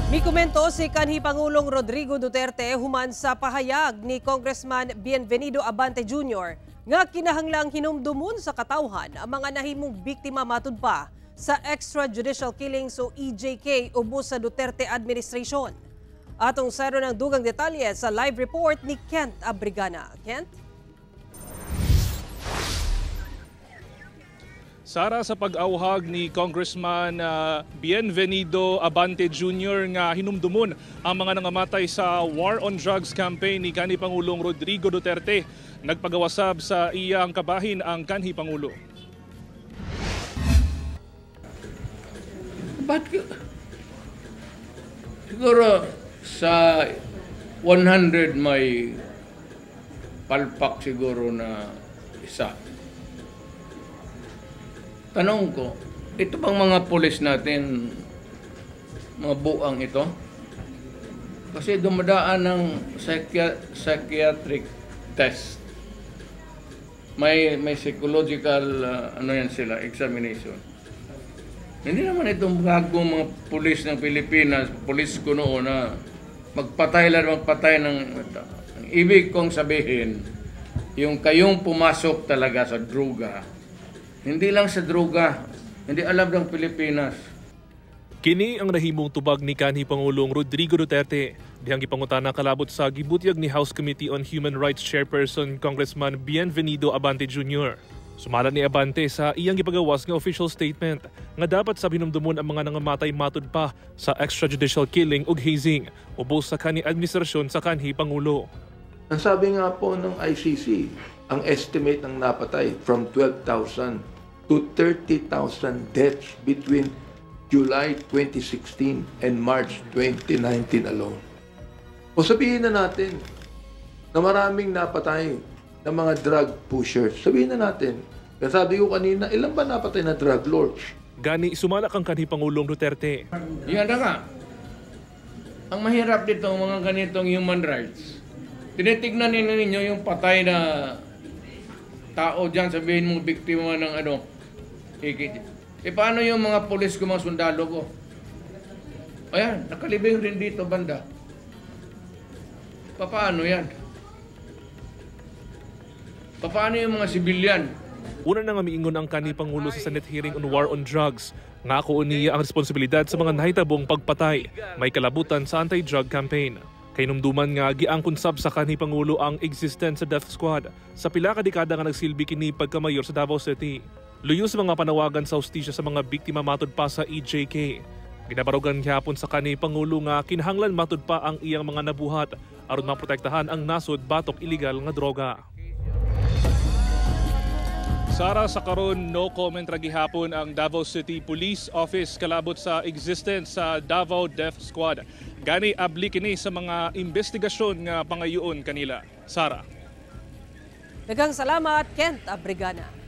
Mikomento si kanhi Pangulong Rodrigo Duterte human sa pahayag ni Congressman Bienvenido Abante Jr. nga kinahanglang hinumdumon sa katawhan ang mga nahimong biktima matud pa sa extrajudicial killings o EJK ubos sa Duterte administration. Atong sayron ang dugang detalye sa live report ni Kent Abrigana. Kent? Sara, sa pag-awhag ni Congressman Bienvenido Abante Jr. nga hinumdumon ang mga nangamatay sa War on Drugs campaign ni kanhi Pangulong Rodrigo Duterte, nagpagawasab sa iyang kabahin ang kanhi Pangulo. Ba't siguro sa 100 may palpak siguro na isa. Tanong ko, ito bang mga pulis natin, mga buang ito? Kasi dumadaan ng psychiatric test. May psychological ano yan sila, examination. Hindi naman itong bagong mga pulis ng Pilipinas, pulis ko noon na magpatay lang, magpatay ng... Ang ibig kong sabihin, yung kayong pumasok talaga sa droga, hindi lang sa droga, hindi alam ng Pilipinas. Kini ang nahimong tubag ni kanhi Pangulong Rodrigo Duterte. Dihang gipangutana kalabot sa gibutyag ni House Committee on Human Rights Chairperson Congressman Bienvenido Abante Jr. Sumala ni Abante sa iyang gipagawas nga official statement nga dapat sa hinumdumon ang mga nangamatay matud pa sa extrajudicial killing ug hazing ubos sa kanhi administrasyon sa kanhi Pangulo. Ang sabi nga po ng ICC, ang estimate ng napatay from 12,000 to 30,000 deaths between July 2016 and March 2019 alone. O sabihin na natin na maraming napatay ng mga drug pushers. Sabihin na natin. Kaya sabi ko kanina, ilan ba napatay na drug lords? Gani, sumala kang kanhi Pangulong Duterte. Yan na nga. Ang mahirap dito, mga ganitong human rights, tinitignan ninyo yung patay na tao dyan, sabihin mong biktima ng ano. E paano yung mga pulis ko, mga sundalo ko? Ayan, nakalibing rin dito banda. Paano yan? Paano yung mga sibilyan? Una na nga miingon ang kanhi Pangulo sa Senate hearing on war on drugs. Ngako niya ang responsibilidad sa mga nahitabong pagpatay. May kalabutan sa anti-drug campaign. Kahinumduman nga giangkon sab sa kanhi Pangulo ang existence sa death squad sa pila ka dekada nga nagsilbi kini pagkamayor sa Davao City. Luyo sa mga panawagan sa hustisya sa mga biktima matud pa sa EJK. Ginabarugan gihapon sa kanhi Pangulo nga kinahanglan matud pa ang iyang mga nabuhat aron maprotektahan ang nasod batok illegal nga droga. Sara, sa karon no comment ra gihapon ang Davao City Police Office kalabot sa existence sa Davao Death Squad. Gani abli kini sa mga investigasyon nga pangayoon kanila. Sara. Daghang salamat, Kent Abrigana.